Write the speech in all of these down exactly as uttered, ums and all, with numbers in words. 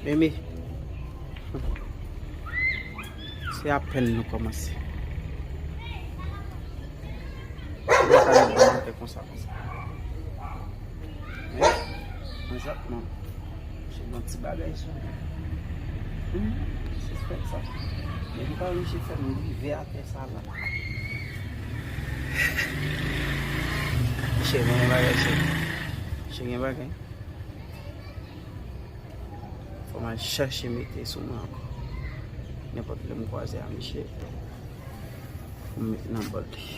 Eme, se apèn nou kòmanse. Nou pa ka ret nan mantè konsa, konsa. Men, men sa, non. Se bon ti bagay sa. Hmm, se fèt sa. Men li pa oblije fè m rive atè sa la. Misye gen bagay, misye. Misye gen bagay. Fò m al chache mete sou mwen ankò. Nenpòt lè m kwaze a misye, pou m met nan bòl li.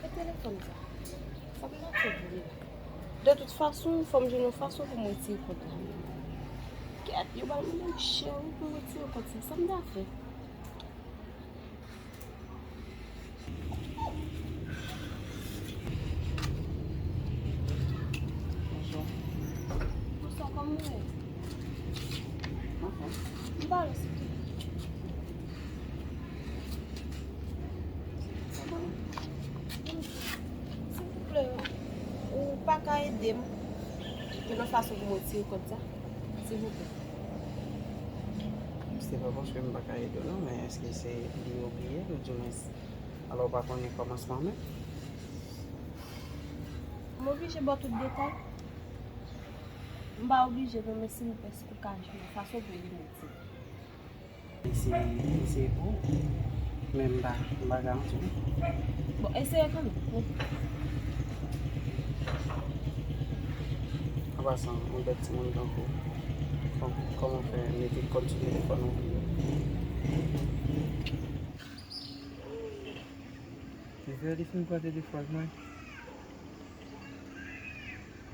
E telefòn sa? Sa m ta fè pou li la? De tout fason, fò m jwenn yon fason pou m retire kont la. Kèt, yo ba m yon chè wi pou m retire kont sa. Sa m ta fè? Bonjou. Bonswa, kòman w ye? Anfòm. M pale, silvouplè. Silvouplè, ou pa ka ede m jwenn yon fason pou m retire kòb sa? Silvouplè. Se pa paske m pa ka ede w non, men èske se li ou bliye, oudimwens, alò w pa konnen kòmansman menm? M oblije ba w tout detay? M pa oblije non, men silvouplè, si w ka jwenn yon fason pou ede m retire. Eseye, eseye pou ou. Men m pa, m pa garanti w. Bon, eseye kanmenm. An pasan, yon bèt timoun tankou w, kòm, kòman w fè mete kòd sou telefòn ou? Lè li fin pran telefòn mwen,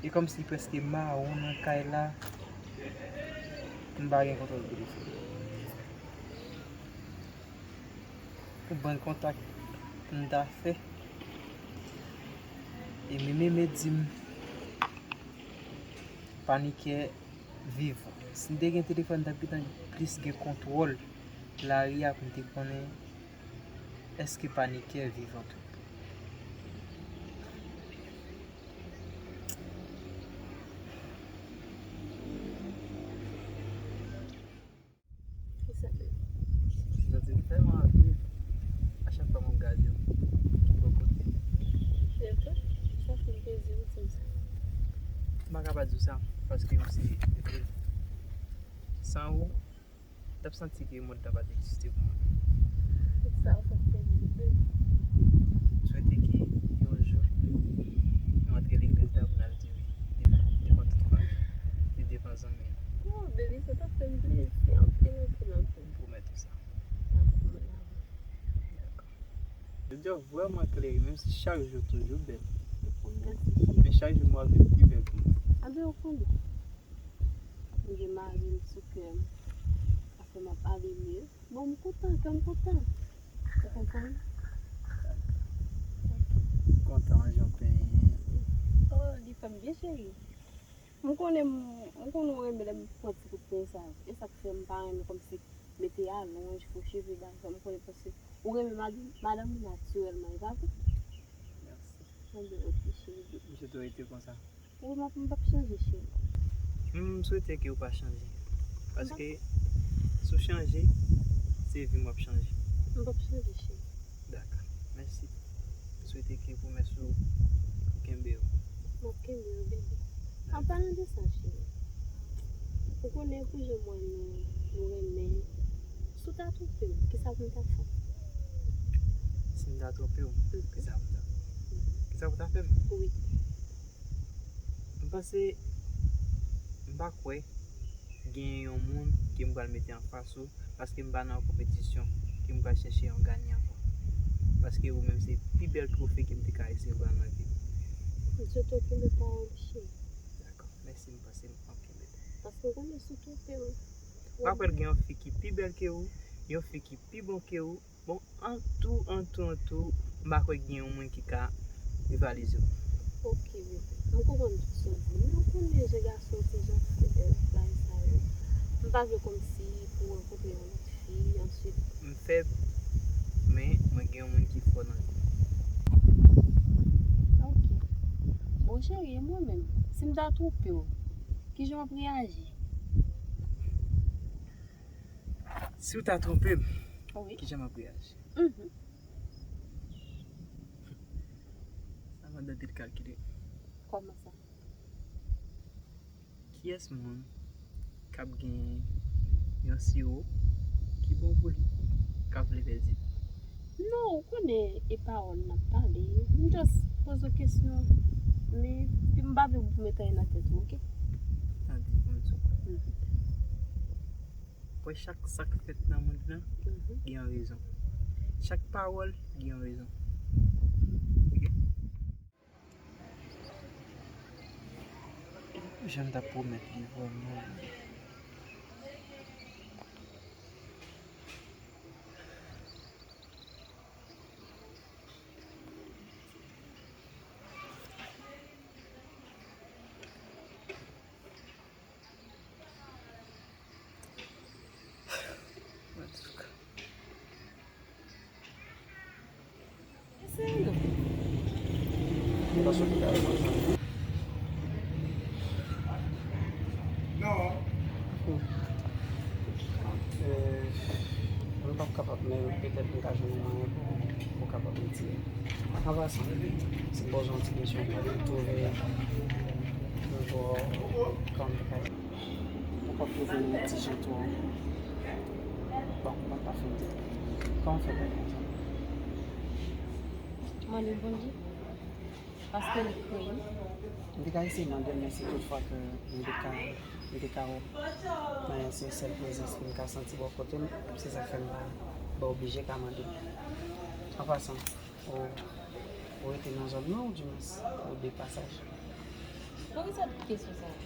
e kòmsi prèske mawon nan kay la, m pa gen kontwòl telefòn. Pou bann kontak m ta fè, e menm Eme di m Panikè vivan. Si m te gen telefòn, m t ap gentan plis gen kontwòl lari a pou m te konnen èske Panikè vivan tou. Kisa menm? Santi m tèlman anpil a chak fwa m ap gade w bò kote m. Se vre? Sa fè m plezi ou di m sa. M pa ka pa di w sa, paske ou se, san ou, m t ap santi ke mond lan pa t egziste pou mwen. Sa fè m plezi wi. M swete ke yon jou nou antre legliz la pou n al di wi devan, devan tout fanmi, e devan zanmi. Oh, baby, sa t ap fè m plezi anpil, anpil, anpil. M pwomèt ou sa. Dakò, mon amour. Dakò. Jodi a vrèman klere, menm si chak jou toujou bèl. Mèsi. Men chak jou m ap vin pi bèl pou mwen. Anben, ou konnen. M gen mari m sou kè m. Sa fè m ap ale mye. Bon, m kontan, kè m kontan. Ou konprann? Kontan jan w penyen. Oh, li fè m byen, cheri. M konnen, m, m konnen w renmen lè m pran ti kout penyen sa yo. E sa k fè m pa renmen kòmsi mete alonj, fo cheve, bagay sa. M konnen paske ou renmen madanm, madanm ou natirèlman, e pa vre? Mèsi. Enben, ok, cheri. M swete w rete konsa. Wi, m ap, m p ap chanje, cheri. M swete ke w pa chanje. Paske si w chanje, se vi m w ap chanje. M p ap chanje, cheri. Dakò, mèsi. M swete ke pwomès ou, ou kenbe yo. M ap kenbe yo, bebe. An palan de sa, cheri, ou konnen pou jan mwen nou, nou renmen. Si w ta twonpe m, kisa pou m ta fè? Si m ta twonpe w, kisa pou m ta fè? Kisa pou w ta fè m? Wi. M panse, m pa kwè gen yon moun ke m pral mete anfas ou, paske m pa nan yon konpetisyon ke m pral chèche yon ganyan ankò. Paske ou menm se pi bèl twofe ke m te ka resevwa nan vi m. M swete w kenbe pawòl ou, cheri. Dakò, mèsi, m panse m ap kenbe l. Paske w konnen si w twonpe m. M pa kwè gen yon fi ki pi bèl ke ou, yon fi ki pi bon ke ou, bon, antou, antou, antou, m pa kwè gen yon moun ki ka rivalize w. Ok, bebe. M konprann tout sa w di. Men ou konnen jan gason se jan fè bagay sa yo. M pa vle kòmsi pou w rankontre yon lòt fi, answit. M fèb, men mwen gen yon moun ki fò nan vi m. Ok. Bon, cheri, e mwen menm? Si m ta twonpe w, kijan w ap reyaji? Si w ta twonpe m, wi, kijan m ap reyaji? Mhm. Sa mandan te kalkile. Kòman sa? Kiyès moun k ap gen yon siwo ki bon pou li, k ap vle pèdi l? Non, ou konnen e pawòl n ap pale. M just poze w kesyon. Men, m pa vle pou mete anyen nan tèt ou, ok? Tande, pou m di w. Mhm. Wè, chak sa k fèt nan mond lan, mhm, gen yon rezon. Chak pawòl gen yon rezon. Ok? Jan m t ap pwomèt li vrèman. Antouka. Non. Euh, mwen p ap kapab, men petèt mwen ka jwenn yon mwayen pou, pou kapab retire. An pasan, si m poze yon ti kesyon, pou m twouve yon bò kòm. Ou p ap twouve li ti jan twò. Bon, mwen pa fin di. Kòman w fè konn konsa? Mande Bondye. Paske li kreye m. M te ka eseye mande l, men si toutfwa ke m te ka, m te ka wè nan yon sèl prezans ke m ka santi bò kote m, se sa k fè m pa, pa oblije ka mande l. An pasan, ou, ou rete nan zòn nan, ou dimwens, ou de pasaj? Poukisa tout kesyon sa yo?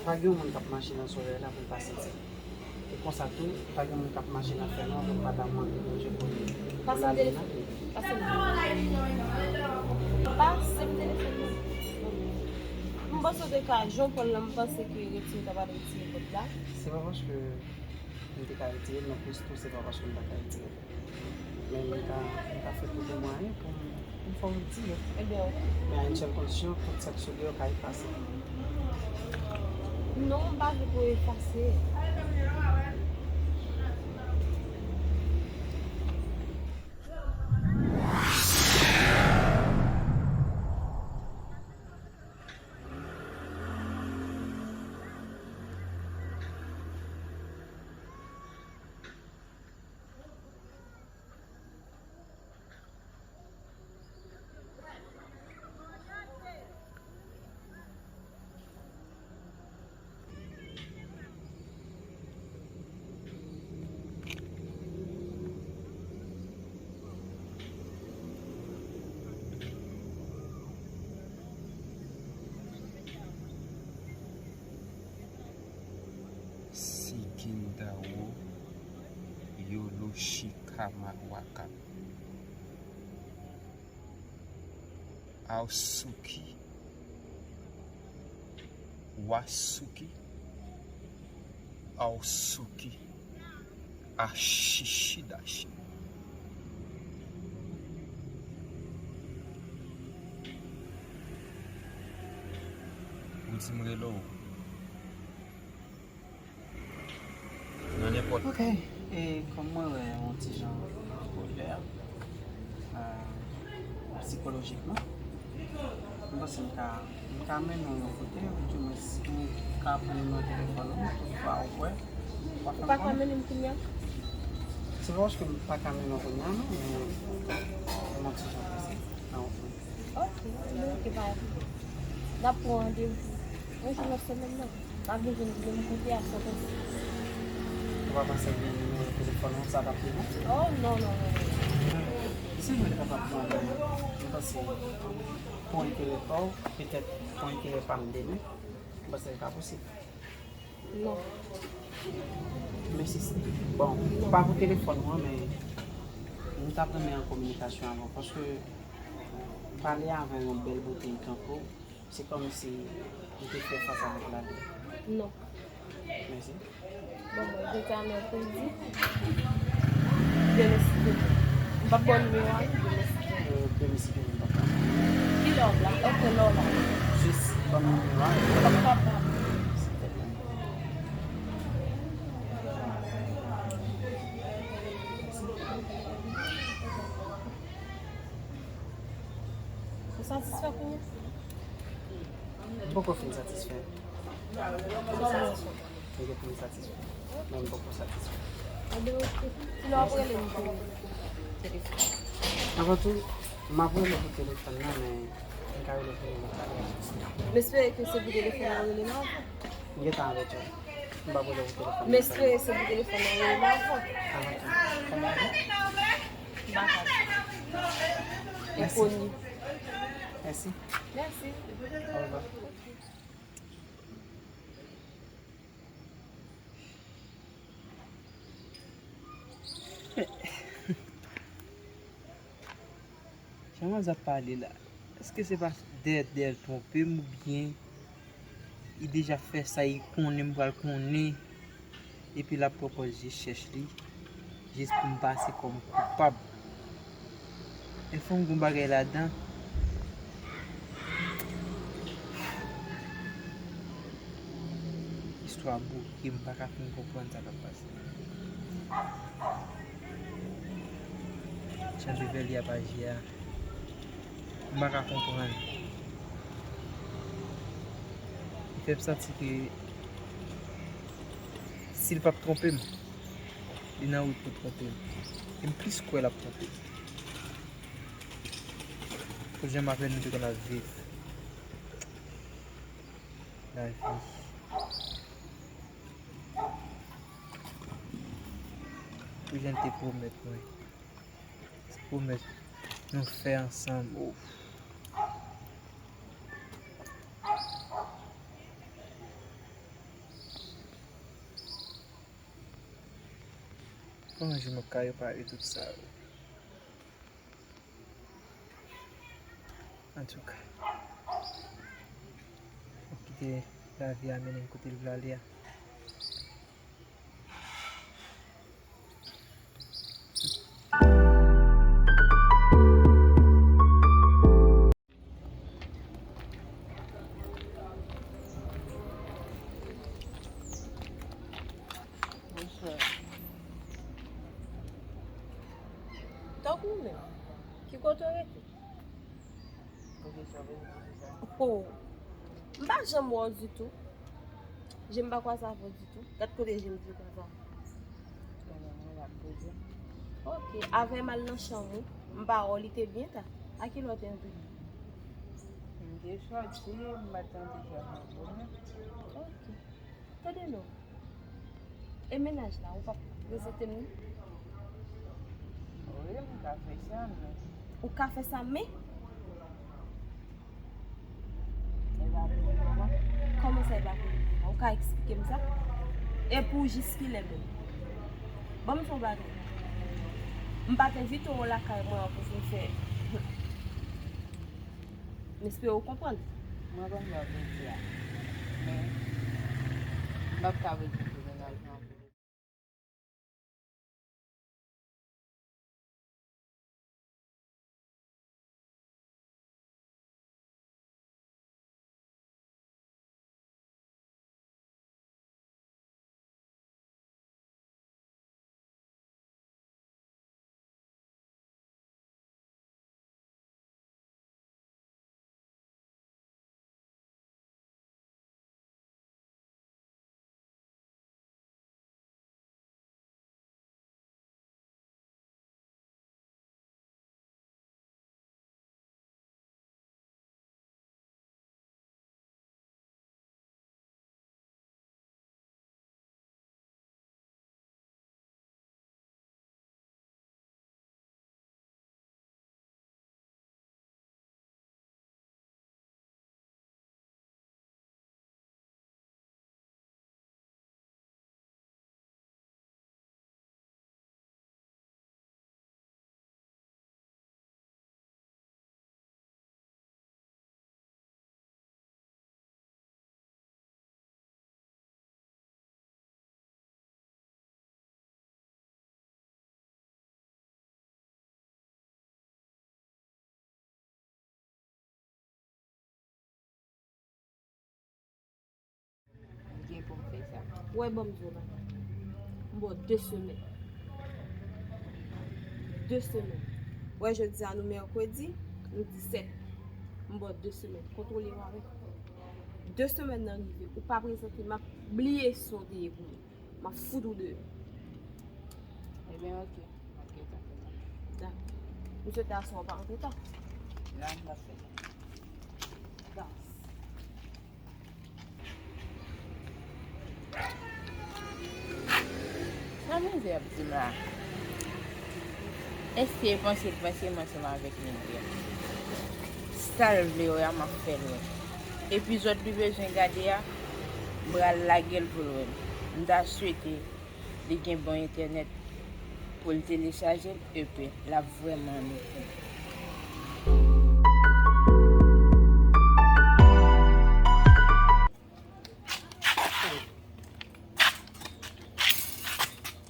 Pa gen yon moun k ap mache nan solèy la pou l pa santi l. E konsa tou, pa gen moun k ap mache nan fènwa pou l pa ta mande Bondye pou li, pou l ale nan li. Pase m telefòn. Pase m telefòn. Pase m telefòn nan. M panse w te ka, jan w pran l lan, m panse ke retire w ta pral retire kòb la. Se pa paske m te ka retire l, nonplis tou, se pa paske m pa ka retire l. Men m ka, m ka fè tout mwayen pou m, pou m fè w retire. Ebyen, ok. Men a yon sèl kondisyon, tout sa k sou li yo ka efase. Non, m pa vle pou efase. Yolo Shikamaruaka. Aosuki. Wasuki. Aosuki. Ashishidashi. Ou di m rele w. Nan nenpòt. Ok. E kòm mwen wè yon ti jan pwojè a, sikolojikman, m panse m ka, m ka mennen w yon kote, ou di mwens m ka pran nimewo telefòn ou, toutfwa ou kwè, w ap fè m konnen. Ou pa ka mennen m kounye a? Se pa paske m pa ka mennen w kounye a, non, men m yon ti jan prese. Nan yon sou. Ok, ok, pa gen pwoblèm. N ap pran randevou yon jou nan semèn nan. M ap vin jwenn ou menm kote a, san pèsòn. Ou pa panse gen nimewo telefòn ou, sa t ap pi bon? Oh, non, non, non, non. Si mwen te kapab pran, mwen panse, pran enterè pa w, petèt pran enterè pa m demen, mwen panse li ka posib. Non. Men si, bon, pa pou telefòn ou an, men m t ap renmen an kominikasyon avè w, paske pale avè yon bèl boutèy tankou w, se kòmsi ou te fè fas avèk lavi. Non. Mèsi. Bon, bon, jodi a mèkredi. Demen si Dye vle. M p ap ba w nimewo a, non, demen si Dye vle. Euh, demen si Dye vle, m p ap ba w. Kilè w ap la? Ok, lè w la. Jis ban m nimewo a. M p ap kapab. Silvouplè. Ou satisfè kounye a? M poko fin satisfè. Sa w vle? M gen pou m satisfè. Men m poko satisfè. Enben, ok. Kilè w ap rele m pou telefòn? Avan tou, m ap rele pou telefòn nan, men m ka rele pou nimewo talè a. M espere ke se pou telefòn nan w rele m avan. M gentan avèti w. M p ap rele pou telefòn nan. M espere se pou telefòn nan w rele m avan. Avan tou. Kòman w di? M pa ka di. Mèsi. Enkoni. Mèsi. Mèsi. Orevwa. Jan manzè ap pale la, èske se pa dèyè, dèyè l twonpe m oubyen li deja fè sa, li konnen m pral konnen, epi l ap pran pòz je chèch li, jis pou m pase kòm koupab? Men fò m gen yon bagay ladan. Istwa bouke, m pa ka fin konprann sa k ap pase. Jan Beverly ap aji a, m pa ka konprann. Li fè m santi ke si l p ap twonpe m, li nan wout pou twonpe m. E m plis kwè l ap twonpe m. Pou jan m avè l nou te konn ap viv. Lavi. Pou jan l te pwomèt mwen. Pwomèt nou fè ansanm. Ouf. Kòman jou m ap ka repare tout sa yo? Antouka, m ap kite lavi a mennen m kote l vle ale a. Bonswa. Tankou w menm, ki kote w rete? Poukisa w vin poze sa? Oh, m pa janm wè w ditou. Je m pa kwaze avè w ditou. Gad kote je m di kwaze avè w. Konnen mwen la poze. Ok, avè m al nan chanm ou, m pa wè w, li te byen ta. A kilè w te antre? M te sòti, m pa t antre chanm mwen. Ok. Tande non. E mennaj la, ou p ap prezante m li? Wi, m ka fè sa, men. Ou ka fè sa, men? E pa pou mwen. Kòman sa, e pa pou mwen? Ou ka eksplike m sa? E pou jis kilè menm? Ban m fè yon bagay. M pa t envite w lakay mwen an pou vin fè. M espere w konprann. Mwen konn sa w vle di a. Men, m p ap ka rejwenn demenajman pou M gen pou m fè sa. Wè, ban m di w bagay. M ba w de semèn. De semèn. Wè, jodi a nou mèkredi, nou disèt. M ba w de semèn. Kontwole w avè m. De semèn nan rive, ou pa prezante, m ap bliye sa w te ye pou mwen. M ap fout ou deyò. Ebyen, oke. M ap gentan fè sa. Dakò. M swete aswè w pa antre ta. Non, m p ap fè sa. Dans. Sa mizè ap di m la? Èske e panse l panse m ansanm avèk nèg la? Sa l vle wè a, m ap fè l wè. Epizòd li bezwen gade a, m pral lage l pou l wè l. M ta swete li gen bon entènèt pou l telechaje l, epi l ap vrèman annik.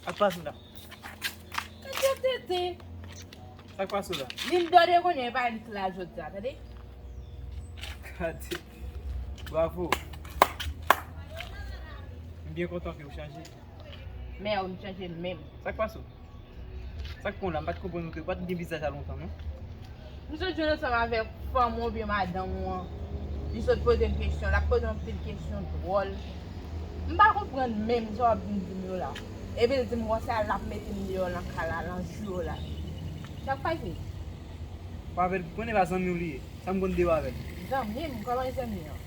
Sa k pase w la? Gade tete. Sa k pase w la? Lil dòde konnen pa lit la jodi a, tande? Gade. Bravo. M byen kontan ke w chanje. Men ou chanje menm. Sa k pase w? Sa k pran w la? M pa t konprann ou ke w pa t gen vizaj a lontan, non? M sot jwenn ansanm avèk fanm ou oubyen madanm ou an. Li sot poze m kesyon, l ap poze m anpil kesyon dwòl. M pa konprann menm sa w ap vin di m yo la. Epi l di m konsa l ap mete m deyò nan kay la, nan jou yo la. Sa k pase? Ou avè l, konnen pa zanmi w li ye. Sa m konn de w avè l? Zanmi m? Kòman l zanmi an?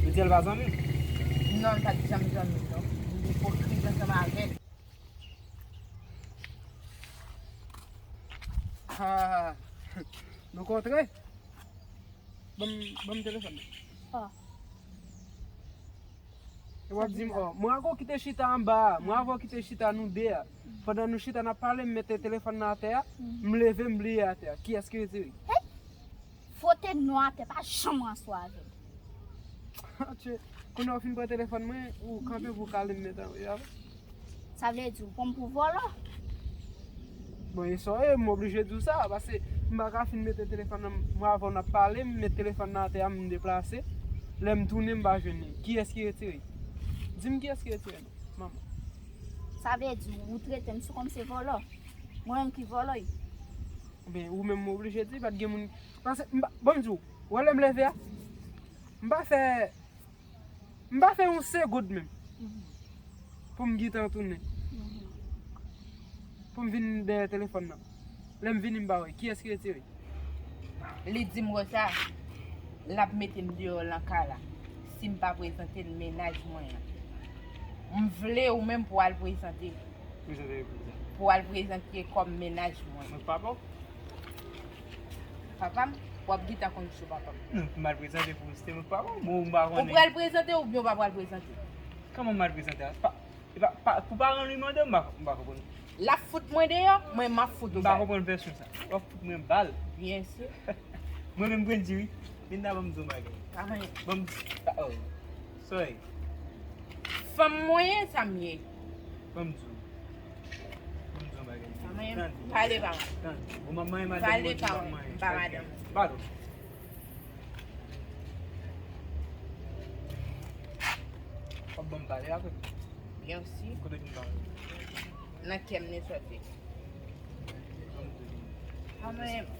Ou di l pa zanmi w? Non, l pa t janm zanmi m, non. M ipokrit ansanm avè l. Ah, nou kontre? Ban m, ban m telefòn nan. Ah. E w ap di m, oh, mwen avè w ki te chita anba a, mwen avè w ki te chita nou de a. Pandan nou chita n ap pale, m mete telefòn nan atè a, m leve, m bliye atè a. Kiyès ki retire? Hey! Fwote non atè, pa janm ranse w avè m. Atye, kounye a w fin pran telefòn mwen, ou kanpe pou w kale m mete antre avè m. Sa vle di ou pran m pou vòlò? Bon, e sa w ye, m oblije di w sa, paske m pa ka fin mete telefòn nan, mwen avè w n ap pale, m met telefòn nan atè a, m deplase. Lè m tounen, m pa jwenn li. Kiyès ki retire? Di m kiyès ki retire non, manman. Sa vle di ou trete m sou kòm se vòlò? Mwen menm ki vòlò wi? Oubyen ou menm m oblije di, pa t gen moun. Paske, m pa, bon, m di w, ou wè lè m leve a, m pa fè M pa fè yon segond menm pou m gentan tounen. Pou m vin dèyè telefòn nan. Lè m vini, m pa wè. Kiyès ki retire? Li di m konsa, l ap mete m deyò nan kay la si m pa prezante l mennaj mwen an. M vle ou menm pou w al prezante l. Prezante l pou kisa? Pou w al prezante kòm mennaj mwen. Mwen k papa w? Papa m? W ap gentan konn sou papa m. Non, m al prezante pou Wistem, papa m, ou m pa konnen. Ou pral prezante oubyen ou pa pral prezante? Kòman m al prezante a? Pa, Pa, pa, pou paran li mande, m pa, m pa konprann. L ap fout mwen deyò, mwen m ap fout ou. M pa konprann vèsyon sa. W ap fout mwen bal. Byen si. Mwen menm Wendy wi. Linda, ban m di w yon bagay. Pa manyen. Ban m, oh, sorry. Fanm mwen ye, sa m ye. Ban m di w. Ban m di w yon bagay. Pa manyen. Pale pa mwen. Tande. Bon, m ap manyen madanm. Pale pa mwen, pa madanm. Pardon. W ap ban m pale avè m. Byen si. Kote w vin pale? Nan kè m li sòti. Pa manyen.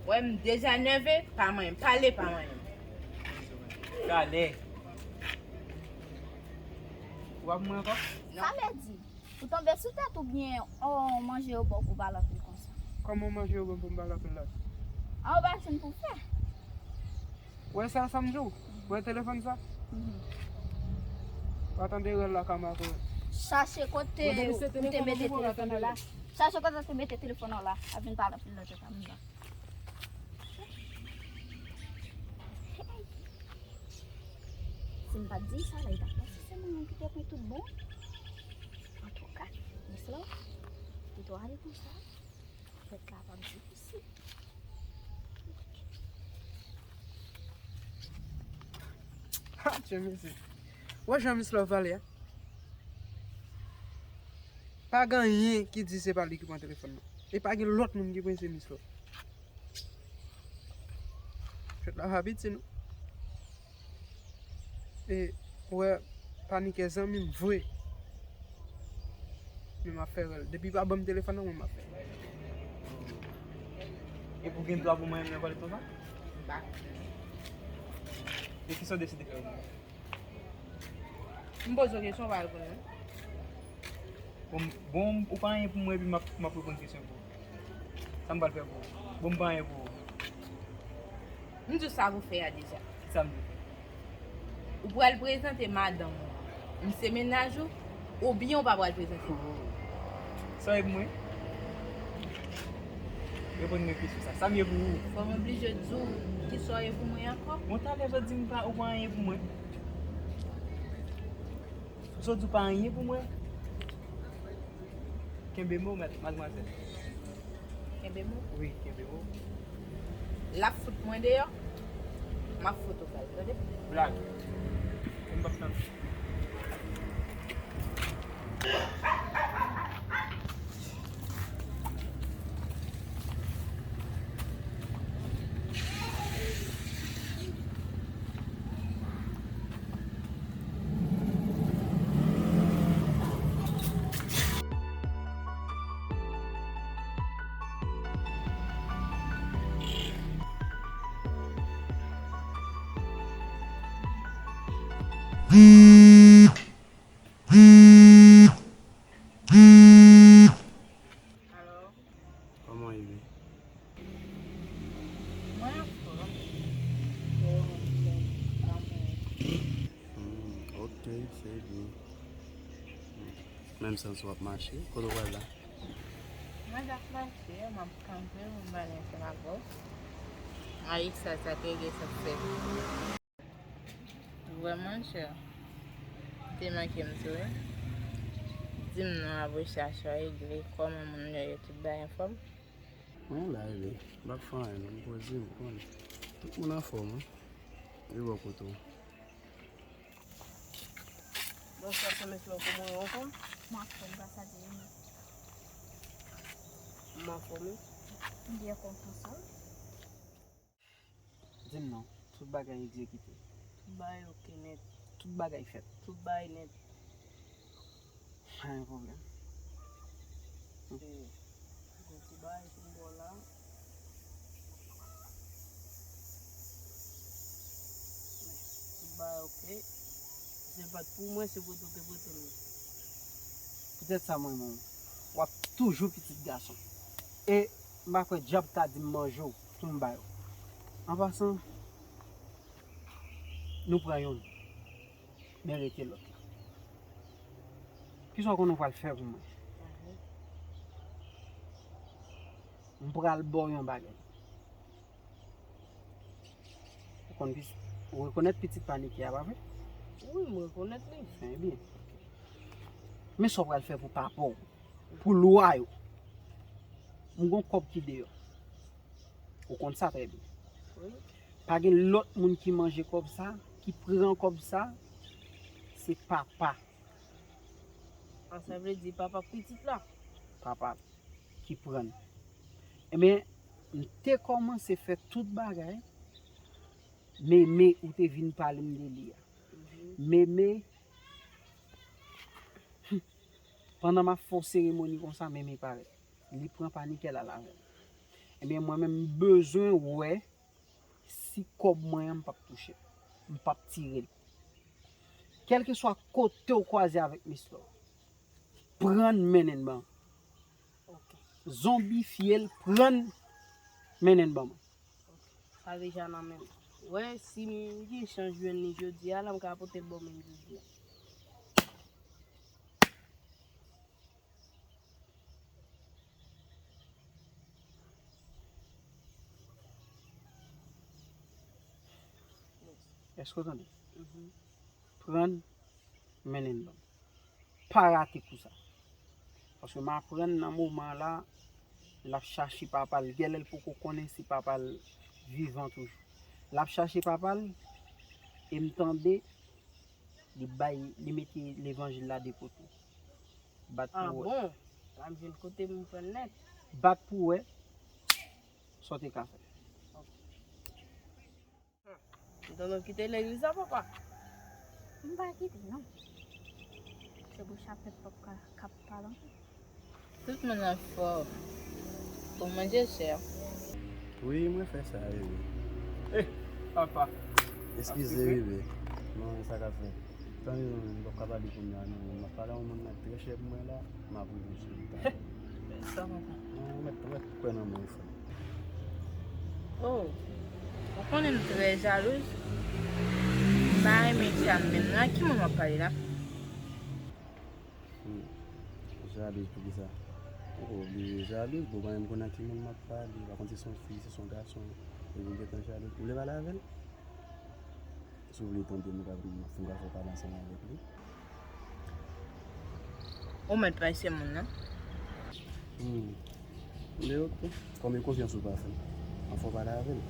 Wè m deja nève, pa manyen. Pale pa manyen. Talè. W ap mwen ankò? Sa vle di, ou tonbe sou tèt oubyen on manje yo ba w pou w pale anpil konsa? Kòman w manje yo ban m pou m pale anpil la? An ou pa jwenn pou w fè? Wè sa sa m di w? Wè telefòn sa? W a tande rèl la ka make wè. Chache kote ou te mete telefòn nan la. Chache kote ou te mete telefòn nan la. A vin pale anpil lòt yo ka m la. Si m pa t di sa la, li t ap panse se mwen menm ki te pran tout bon. Antouka, Miss Love, li twò ale konsa. Fèt la p ap difisil. Ha, Dye mesi. Wè jan Miss Love pale a? Pa gen anyen ki di se pa li ki pran telefòn nan. E pa gen lòt moun ki pran, se Miss Love. Fèt la pa piti non. E ou wè, Panique zanmi m vre. Men m ap fè rèl. Depi pa ban m telefòn nan, mwen m ap fè rèl. E pou gen dwa pou mwen menm vòlè ton sa? Ba. E kisa w deside fè pou mwen? M poze w kesyon, w pa reponn mwen. Bon, bon, ou pa anyen pou mwen epi m ap, m ap reponn kesyon pou ou. Sa m pral fè pou ou? Bon, m pa anyen pou ou. M di w sa pou fè a deja. Kisa m dwe fè? Ou pral prezante madanm ou. M se mennaj ou, oubyen ou pa pral prezante m? Sa w ye pou mwen? Reponn mwen kesyon sa. Sa m ye pou ou? Fò m oblije di w kisa w ye pou mwen ankò? Bon, talè w sot di m pa, ou pa anyen pou mwen. Ou sot di w pa anyen pou mwen. Kenbe mo, madmwazèl. Kenbe mo? Wi, kenbe mo. L ap fout mwen deyò, m ap fout ou bal, tande? Blag. M p ap tann. Alò? Kòman w ye? Mwen anfòm. Hmm, ok, se byen. Menm sans w ap mache, kote w pral la? Mwen t ap mache, m ap kanpe pou m pale ansanm avè w. Avèk sa, sa te gen sa k fèt. Vrèman, chè, te manke m tou wi. Di m non, ap rechèche w regle, kòman moun yo ye, tout bagay anfòm? Mwen la, wi. M p ap fè anyen non, m poze m, konnen. Tout moun anfòm wi. E bò kote w? Bonswa, Semens Love, kòman w ye, anfòm? M anfòm, gras a Dye, e nou? M anfòm wi. M byen kontan sa. Di m non, tout bagay egzekite? Tout bagay ok nèt. Tout bagay fèt? Tout bagay nèt. Pa gen pwoblèm. Gon ti bagay pou m ba w la. Tout bagay ok. Se pa t pou mwen, se pote w te pote m li. Poutèt sa m renmen w. W ap toujou pitit gason. E m pa kwè dyab ka di m manje w pou m bay ou. An pasan, nou pran youn, men rete lòt la. Kisa w konnen w pral fè pou mwen? M pral ba w yon bagay. Ou konn pis, ou rekonèt pitit Panike a, pa vre? Wi, m rekonèt li. Ebyen, Men sa w pral fè pou papa w, pou lwa yo. M gon kòb ki deyò. Ou konn sa trè byen. Wi. Pa gen lòt moun ki manje kòb sa, ki pran kòb sa, se papa. Ah, sa vle di papa pitit la? Papa ki pran. Ebyen, m te kòmanse fè tout bagay, Meme, ou te vin pale m de li a. Mhm. Meme, pandan m ap fè yon seremoni konsa, Meme parèt. Li pran panik, l al avè l. Ebyen, mwen menm, m bezwen wè si kòb mwen an, m p ap touche l. M p ap tire l. Kèlkeswa kote w kwaze avèk Miss Laure, pran l mennen l ban m. Ok. Zonbifye l, pran l mennen l ban mwen. Ok. Sa deja nan men m. Wè, si m gen chans jwenn li jodi a la, m ka pote l ba w menm jodi a. Èske w tande? Mhm. Pran l, mennen l ban m. Pa rate kou sa. Paske m aprann nan moman la, l ap chache papa l. Genlè l poko konnen si papa l vivan toujou. L ap chache papa l, e m tande li bay, li mete levanjil la de kote. Bat pou wè. Ah bon? La m jwenn kote m pran nèt. Bat pou wè sa w te ka fè. Ok. M tande w kite legliz la, papa. M pa kite, non. Se bouch a pèp pap ka, k ap pale anpil. Tout moun anfòm. Bon manje, chè. Wi, mwen fè sa, wi. Eh, papa. Eskize, wi, wi. Non, sa ka fè. Tann, non, m p ap ka pale kounye a, non. M ap pale a yon moun nan trè chè pou mwen la, m ap revin sou li talè. Sa kontan. Non, ou mèt, ou mèt kwè nan mwen, frè. Oh, ou konnen m trè jalouz. M pa renmen Cham menm. Nan ki moun w ap pale la? Hmm. Jalouz poukisa? Ou oblije jalouz, bon, ou pa menm konn ak ki moun m ap pale, ou pa konn si se yon fi, si se yon gason, epi ou gentan jalouz. Ou vle pale avè l? Si w vle tande m, m ka, m ka fè w pale ansanm avèk li. Ou mèt pase moun nan. Hmm. Men ok. Kòm e konfyans ou pa fè m, an fò w pale avè l.